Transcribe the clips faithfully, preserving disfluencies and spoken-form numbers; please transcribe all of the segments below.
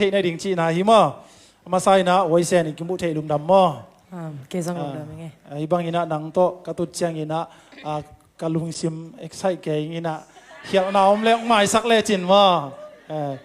theih nading cihna hi maw. A masa in ah Huaisen i kimuh theih lungdam maw. Ah, kei zong lungdam ing e. Ah, hih bang in ah nang tawh ka tut ciangin ah, ah, ka lungsim excite kei ing in ah, khialhna om leh hong maisak lecin maw. Eh,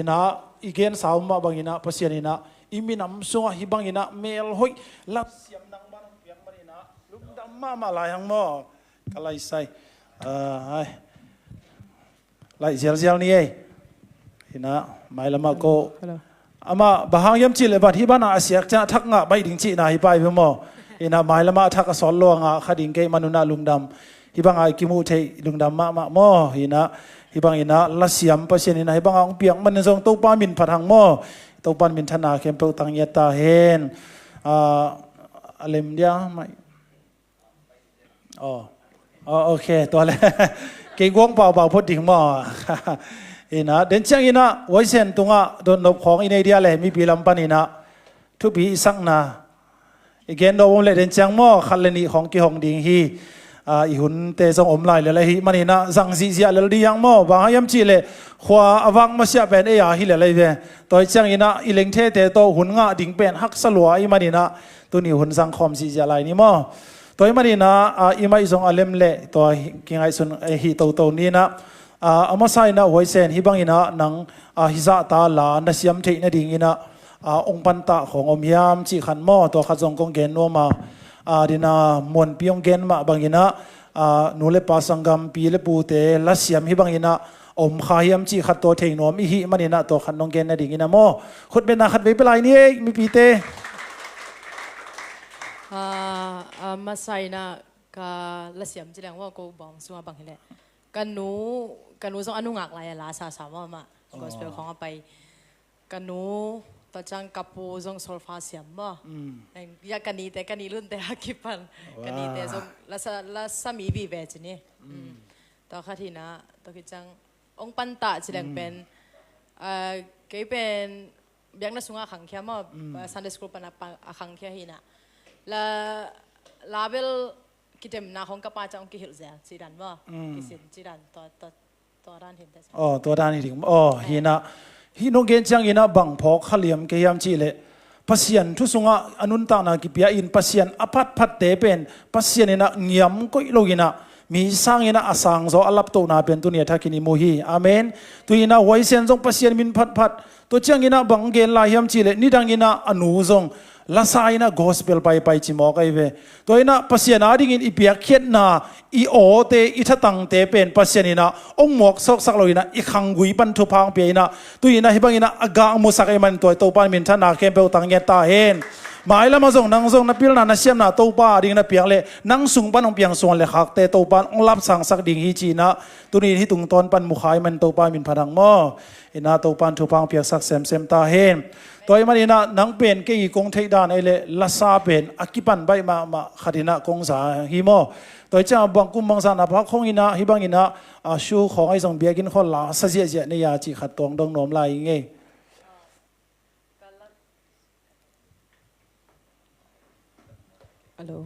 in ah i gensa om mah bangin ah Pasian in ah i minam sungah hih bangin ah melhoih lasiam nangmah hong piak manin ah lungdam mahmah lai hang maw. Ka laisai. Ah, ai. Laih zialzial ni ei. Hi na, mailamah ko. Hello. Amah bang hang hiam cih leh bat hih banah a siak ciang a thak ngah baih ding cihna hi pai ve maw. Hi na, mailamah a thak a sawt lua ngah kha ding kei manun ah lungdam. Hih bangah i kimuh theih lungdam mahmah maw. Hi na, hih bang hi na, lasiam Pasian hi na, hih bangah hong piak manin zong Topa min phat hang maw. Topa min thana khempeuh tang ngiat ta hen. Ah, a lem dia, mai. Aw. Aw, ok, tua le. Kei guang paupau phot ding maw. Hi na, den ciangin ah Huaisen tungah dotnop khawng i nei dia le mipi lam panin ah thupi i sakna i gen dawm om le den ciang maw, khat le nih khawng kihong ding hi. Ah, i hunte zong om lai le lai hi manin ah zang zihziah lel ding hiang maw. Bang hang hiam cih leh khua a vak masiah pen ei a hi le lai ve. Tua hi ciangin ah i lengthete tawh hun ngah ding pen haksa lua i manin ah tuni hun zang khawm zihziah lai ni maw. Tua ahih manin ah, ah, i maih zong a lem leh tua hi, kingaihsun, eh, hi toto ni in ah, ah, a masa in ah Huaisen hih bangin ah nang, ah, hih zahta la na siam theih nadingin ah, ah, hong pantah khawng om hiam cih khat maw, tua khat zong kong gen nuam a, ah, din ah Muanpi hong gen mah bangin ah, ah, nu le pa sanggampi le pute lasiam hih bangin ah om kha hiam cih khat tua thei nuam i hih manin ah tua khat nong gen nadingin ah maw. Khutbetna khat vei pia lai ni ei, mipite. Ah, ah, masa in ah ka lasiam ci leng maw, ko bawng sungah bang hi leh. Ka nu, ka nu zong a nungak lai a la sasa maw amah. Gospel khawng a pai. Ka nu, tua ciang ka pu zong solfa siam maw. Mm. Eng, ya ka nite, ka nilunte a kipan. Ka nite zong lasa, lasa mi vive ci ni. Mm. Tua khat hi na, tua khit ciang hong pantah ci leng pen, ah, kei pen biakna sungah a khangkhia maw, ah, Sunday school pan a pa-, a khangkhia hi na. La, la bel kitemna khawng ka pa ciang hong kihilh zel ci dan maw. Mm. Kisin ci dan, tua, tua, tua dan hi ta. Aw, tua dan hi ding. Aw, hi na. Hih nong gen ciangin ah bang phawk kha liam kei hiam cih leh Pasian thu sungah a nuntakna kipia in Pasian a phatphatte pen Pasian in ah ngiam koih lo in ah mi sangin ah a sangzaw a laptohna pen tuni a thakin i mu hi. Amen. Tuni in ah Huaisen zong Pasian min phatphat. Tua ciangin ah bang gen lai hiam cih leh nidangin ah a nu zong lasa in ah gospel paipai ci mawk ahi ve. Tua in ah Pasian adingin i piakkhiatna, i awte, i thatangte pen Pasian in ah hong muak sawksak lo in ah i khanggui pan thupha hong pia in ah tuni in ah hih bangin ah a gah musak ahih manin tua Topa in minthanna khempeuh tang ngiat ta hen. Mailamah zong nang zong na pilna na siamna Topa ading na piak leh nang sung pan hong piang suan le khakte Topa in hong lapsangsak ding hi ci in ah tuni in hih tungtawn pan mukha ahih manin Topa in min phat hang maw. Hi na, Topa in thupha hong piaksak semsem ta hen. Tua ahih manin ah nang pen kei kong theih dan ahih leh lasa pen a kipan baih mahmah khat in ah kong za hi maw. Tua hi ciang bang kum bang zan a phak khawng in ah hih bangin ah, ah, show khawng ahi zong biakinn khawng lasa ziahziah nei a cih khat tuang dong nuam lai ing ei. Hello.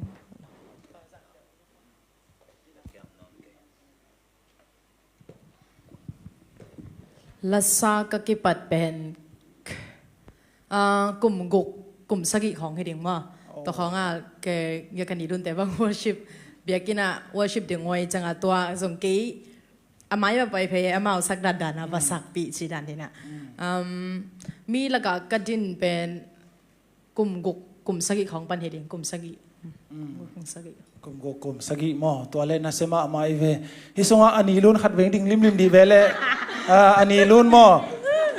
Lasa ka kipat pen, ah, kum guk, kum sagih khawng hi ding maw. Tua khawng ah kei, ya ka nilunte bang worship, biakinn ah worship ding uh ahih ciangin tua zong kei a mai va pai phei, amau sak dandan a va sakpih ci dan hi na. Um, mi lakah ka din pen kum guk, kum sagih khawng pan hi ding, kum sagih. Kum guk, kum sagih. Kum guk, kum sagih maw. Tua leh nasia mahmah hi ve. Hih sungah a nilun khat veng ding limlim dih ve leh. Ah, a nilun maw.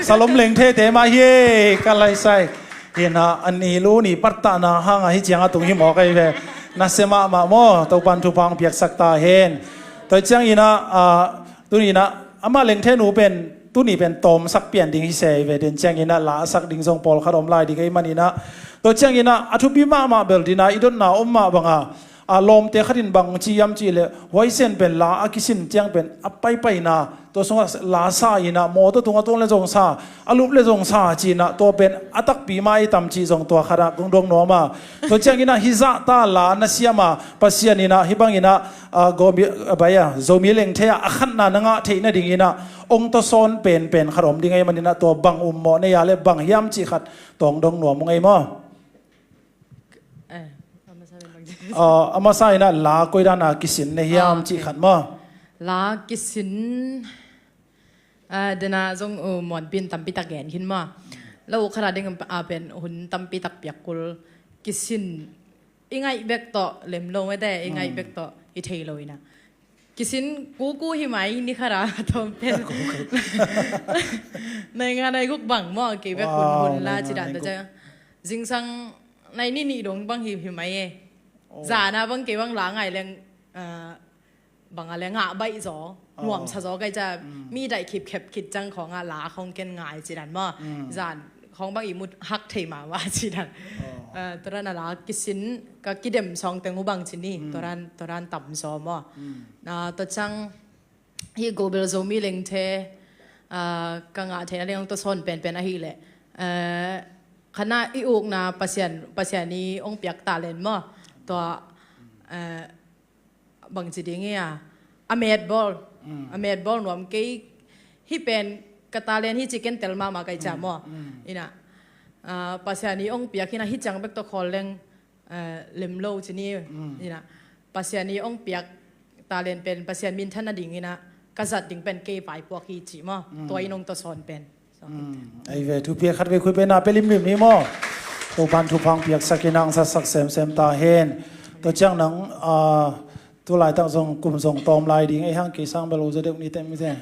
Salom leng thete mah hi ei, ka laisai. Hi na, a nilun i pattahna hangah hih ciang a tung hi mawk ahi ve. Nasia mahmah maw, Topa in thupha hong piaksak ta hen. Tua hi ciangin ah, ah, tuni in ah amah lengthe nu pen tuni pen tawmsak pian ding hi se hi ve, den ciangin ah lasak ding zong pawlkhat om lai ding ahih manin ah. Tua ciangin ah a thupi mahmah bel din ah i dotna om mah bangin ah A lawmte khat in bang ci hiam cih leh, huaisen pen la a kisin ciang pen a paipaina, tua sungah la sa inah, mawtaw tungah tuang le zong sa, a lup le zong sa ci inah, tua pen a takpi mah i tam cih zong tua khatah kong dong nuam a. Tua ciang inah hih zahta la na siam a, Pasian inah hih bang inah, a, Zomi, a, bai a, Zomi Lengthe ah a khatna na ngah theih nading inah ong tawsawn penpen khat om ding ahih man inah, tua bang um mawh na hia leh bang hiam cih khat tawng dong nuam ung ei maw? Eh, a masa pen bang ci. Ah, a masa inah la koi dana kisin na hiam cih khat maw? La kisin, ah, dena zong, uh, muanpin tampi tak gen khin maw? La uk khat a ding, ah, pen hun tampi tak piak kul kisin i ngaih bek tawh lem lo mete, i ngaih bek tawh i thei lo inah. Kisin kuku hi mai ni khat a tawm pen. Nai nga nai guk bang maw, kei bek hun, hun la ci dan ta ciang. Zingsang nai nih nih dong bang hi, hi mai e. Zan a bang kei bang la ngai leng, ah, bang a leng ngah baih zaw, nuamsa zaw kai ca, mi daih khipkhep khit ciang khawng a la khawng ken ngai ci dan maw. Zan khawng bang i mut hak thei mahmah ci dan. Ah, tua dan a la kisin ka kidem sawng teng uh bang ci ni, tua dan, tua dan tam zaw maw. Ah, tua ciang hih Global Zomi Lengthe, ah, ka ngah theihna leng ong tawsawn penpen ahih leh, eh, khatna i ukna Pasian, Pasian i ong piak talent maw. Tua, eh, bang ci ding hia, a metbawl, a metbawl nuam kei, hih pen ka talent hi ci ken tel mahmah kai ca maw. Inah, ah, Pasian i ong piak inah hih ciang bek tawh khawl leng, eh, lem lo ci ni. Inah Pasian i ong piak talent pen Pasian minthan nading inah ka zat ding pen kei vaipuak hi ci maw. Tua in ong tawsawn pen. Ei ve, thupi a, khat vei khui pen a pe limlim ni maw. Topan thupha ong piaksak inah ong zatsak semsem ta hen. Tua ciang nang, ah, tu laitak zong kum zong tawm lai ding ei hang, kei sang bel uza deuh ni tem mi se.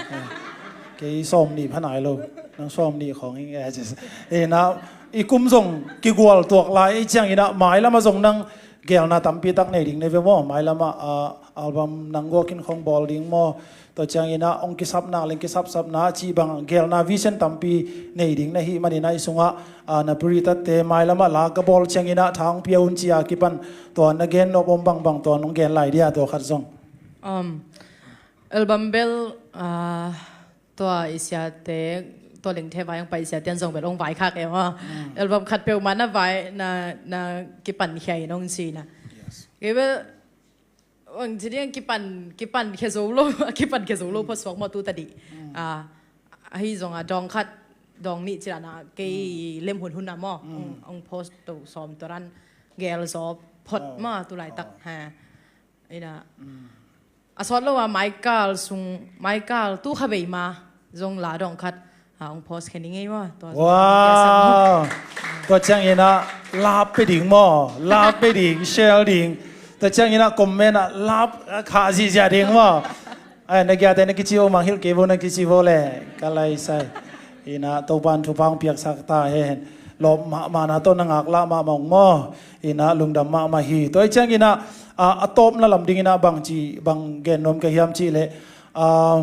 Kei sawm nih pha nai lo. Nang sawm nih khawng ing e. Inah i kum zong kigual tuak lai ei ciang inah mailam ah zong nang gelna tampi tak nei ding nei ve maw. Mailam ah, ah, album nang guakin khawng bawl ding maw. Tua ciang inah ong kisapna leng kisapsapna cih bang gelna vision tampi nei ding na hih man inah i sungah, ah, na puritatte mailam ah la ka bawl ciang inah tha ong pia un ci a kipan tua na gen nop om bangbang tua nong gen lai dia tua khat zong. Um, album bel, ah, tua i siate, tua Lengthe vai ong pai siate an zong bel ong vaikhak e maw. Album khat peuhmah na vai, na, na kipan khia in ong ci na. Kei bel bang ci ding, kipan, kipan khia zo lo, kipan khia zo lo phot suak maw tu tadih. Ah, ahi zong a dawng khat, dawng nih ci dan a kei lem hunhun a maw. Ong, ong post to sawm tua dan gel zaw phot maw tu laitak. Ha. Inah. A sawt lo a maikal sung, maikal tu kha vei ma zong la dawng khat, ah, ong post khe ni ngei maw. Tua zong wow. Tua ciang inah lap pe ding maw, lap pe ding, share ding. Tua ciang inah comment ah lap, ah, khah zihziah ding maw. Ai, na giate na kici vo, manghilh kei vo na kici vo le ka lai sai. Inah Topan thupha ong piaksak ta hen. Lawp mahmahna tawh na ngaklah mahmah ung maw. Inah lungdam mahmah hi. Tua i ciang inah, ah, a tawpna lam ding inah bang ci, bang gen nuam ka hiam cih leh, ah,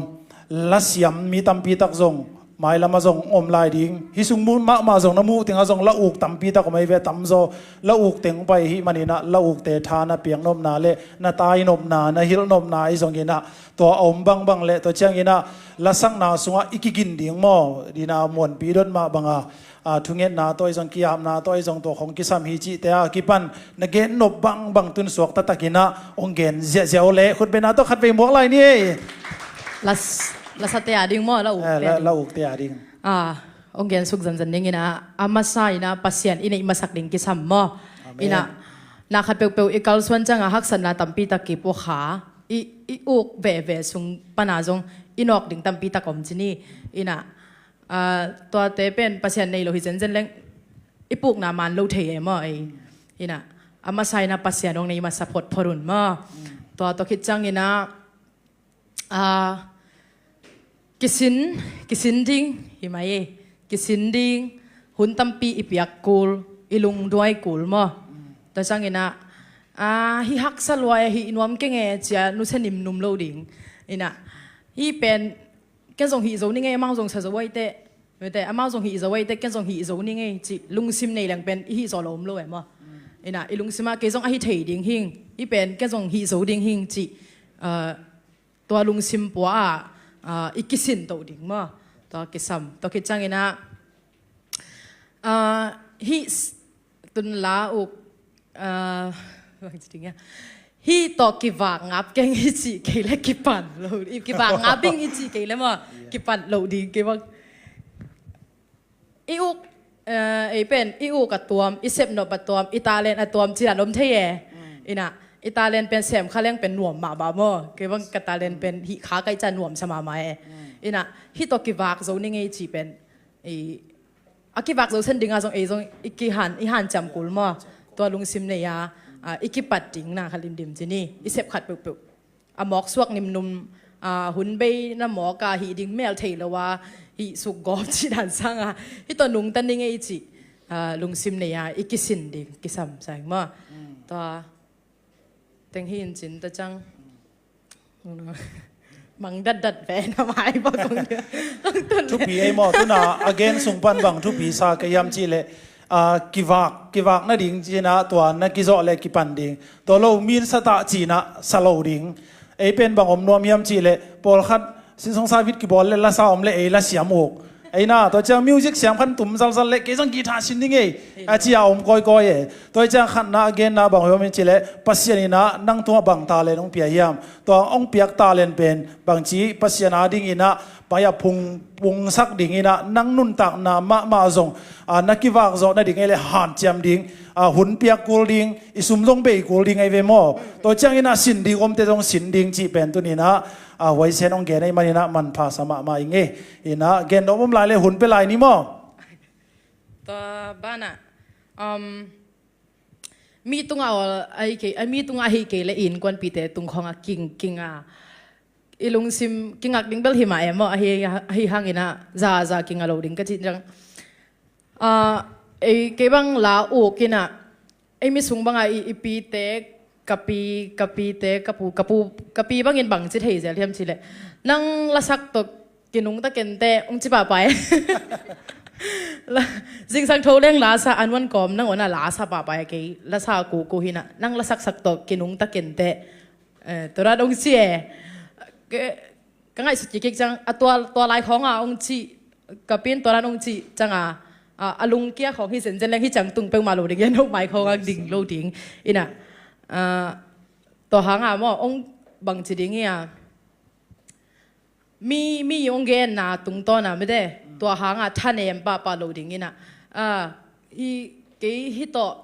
lasiam mi tampi tak zong mailam ah zong om lai ding. Hih sung mu mahmah zong na muh tengah zong la uk tampi tak om ei ve, tamzaw la uk teng pai hih man inah la ukte tha na piak nopna le na tai nopna, na hilh nopna i zong inah tua a om bangbang le tua ciang inah lasakna sungah i kigin ding maw, dina muanpi dot mah banga, a, thungetna tawh i zong, kiapna tawh i zong, tua khong kisam hi cihte a kipan na gen nop bangbang tun suak taktak inah ong gen ziahziah uh le khutbetna tawh khat vei muak lai ni ei. Las, lasate a ding maw, la uk, eh, te a la, ding, la ukte a ding. A, ong gen suk zanzan ding inah, a masa inah Pasian i neih masak ding kisam maw. Amen. Inah na khat peuhpeuh i kalsuan ciangah haksatna tampi tak kipua kha, i, i uk veve sung pana zong i nawk ding tampi tak om ci ni. Inah, a, tuate pen Pasian nei lo hi zenzen leng i pukna man lo thei e maw ei. Inah a masa inah Pasian ong nei masa photphot un maw. Tua tawh khit ciang inah, a, kisin, kisin ding hi mai ei. Kisin ding, hun tampi i piak kul, i lungduai kul maw. Tua ciang inah, a, hih haksa luai, hih nuam keng e cia nusia nimnum lo ding. Inah hih pen ken zong hih zo ni ngei, amau zong sa zo aite, mete, amau zong hih zo aite ken zong hih zo ni ngei cih lungsim nei leng pen i hih zaw lo om lo e maw. Ina, i lungsim ah kei zong ahi thei ding hing, i pen kei zong hih zo ding hing cih, ah, tua lungsim pua ah, ah, i kisin to ding maw. Tua kisam, tua khit ciangin ah, ah, hih s-, tun la uk, ah, bang ci ding ia. Hih tawh kivak ngap keng i cih kei le kipan lo, i kivak ngap ding i cih kei le maw, kipan lo ding kei bang. I uk, eh, ei pen, i uk a tuam, i sepnop a tuam, i talent a tuam, ci dan om thei e. Ina, i talent pen sem kha leng pen nuam mahmah maw. Kei bang ka talent pen hih kha kaih ca nuam sa mahmah e. Ina, hih tawh kivak zo ning ei ci pen, i, a kivak zo sen ding a zong ei zong i kihan, i hanciam kul maw. Tua lungsim nei a, a, i kipat ding na kha limlim ci ni, i sep khat peuhpeuh. A mawk suak nimnum, a, hun bei na mawk a hih ding mel thei lo a, hih suk gawp ci dan sang a, hih tawh nungta ning ei ci, a, lungsim nei a, i kisin ding, kisam sang maw. Tua, teng hi in cin ta cang. Mang datdat ve na mai ba kong dia. Thupi ei maw, tuna a gen sung pan bang thupi sa ka hiam cih leh, a, kivak, kivak nading cina tua na kizawh le kipan ding. Tua lo min sa ta cina sa lo ding. Ei pen bang om nuam hiam cih leh, pawlkhat sinsong sa vit kibawl le lasa om le ei la siam uk. Ei na, tua ciang music siam khan tum zalzal le kei zong guitar sin ding ei. A cia om kawikawi e. Tua ciang khatna a genna bang hiam cih leh, Pasian ina nang tungah bang talent hong pia hiam. Tua hong piak talent pen bangci Pasian a ding ina, pai a phung, phungsak ding ina, nang nuntakna mahmah zong, a, na kivak zawh nading ei le hanciam ding, a, hun piak kul ding, i sum zong bei kul ding ei ve maw. Tua ciang ina sin ding omte zong sin ding cih pen tun ina, a, huaisen hong gen ei man ina manpha sa mahmah ing ei. Ina, gen dawm om lai le hun pe lai ni maw. Tua banah, um, mi tungah awl ahi kei, a, mi tungah ahi kei le innkuanpite tung khawngah king, kinga. I lungsim kingak ding bel hi mah em maw, ahi, ahi hangin ah za, za kinga lo ding ka cih ciang. Ah, ei, kei bang la uk in ah, ei mi sung bangah i, i pite, ka pi, ka pite, ka pu, ka pu, ka pi bangin bang ci thei zel hiam cih leh, nang lasak tawh kinungta kente, ung ci pahpah e. La, zingsang tho leng lasa, a nuan kawm nangawn ah lasa pahpah e, kei lasa kuku hi in ah, nang lasaksak tawh kinungta kente. Eh, tua dan ung ci e. Ke, ka ngaihsut kikik ciang, a tua, tua lai khawngah ung ci, ka pi in tua dan ung ci ciangah, a, a lungkia khawng hi zenzen leng hi ciang tung peuhmah lo ding, a no mai khawngah ding lo ding. In ah, a, tua hangah maw, ung bang ci ding hi a. Mi, mi ung genna tungtawn a mite, tua hangah thanem pahpah lo ding in ah. A, hi, kei hi tawh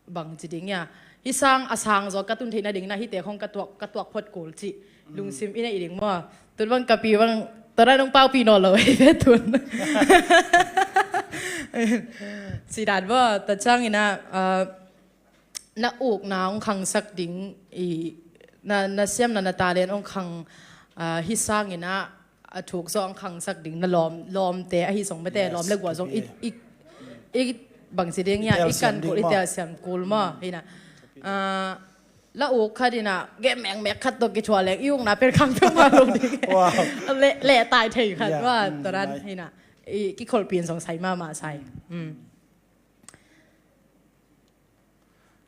bang ci ding ia. Hi sang a sang zaw ka tun theih nading in ah hihte khawng ka tuak, ka tuak phot kul cih lungsim i neih ding maw. Tun bang ka pi bang, tua dan ung paupih nawn lo ei ve tun. Ci dan maw, tua ciangin ah, ah, na ukna ung khangsak ding i, na, na siamna na talent ung khang, ah, hi sangin ah, a thuk zong khangsak ding na lawm, lawmte ahi zong mite, lawm le guah zong i, i, i bang ci ding ia, i kan kul, i telsiam kul maw, hi in ah. Ah, la uk khat in ah, gen mekmek khat tawh kithuah leng, i ukna pen khang peuhmah lo ding. Le, leh tai thei khat maw, tua dan hi in ah. I kikholhpih in zong sai mahmah sai.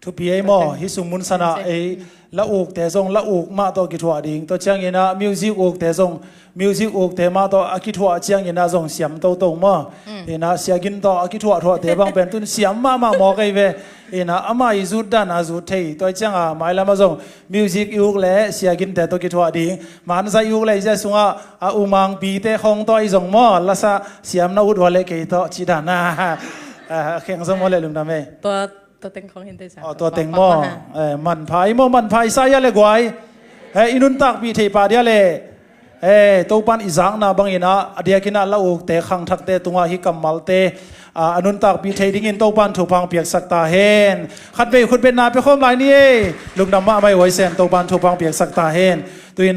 Thupi ei maw, hi sung mun sanah ei la ukte zong la uk mah tawh kithuah ding. Tua ciangin ah music ukte zong, music ukte mah tawh a kithuah ciangin ah zong siam toto maw. In ah siagin tawh a kithuahthuahte bang pen tun siam mahmah mawk ei ve. In ah amah i zut dan a zut thei. Tua ciangah mailam ah zong music i uk le siaginte tawh kithuah ding. Manzai i uk le i zia sungah a umangpite khawng tawh i zong maw, lasa siam na ut uh a le kei tawh ci dan a. A, kheng zong maw le lungdam ei. Tua, tua teng khawng hin tei sa. Aw, tua teng maw. Eh, manpha i maw, manpha i sa ia le guai. Eh, i nuntakpih thei pah dia le. Eh, Topan i zakna bangin ah, a diakin ah la ukte khangthakte tungah hih kammalte, ah, a nuntakpih thei dingin Topan thupha hong piaksak ta hen. Khatvei khutbetna pia khawm lai ni ei. Lungdam mahmah ei, huaisen Topan thupha hong piaksak ta hen. Tu in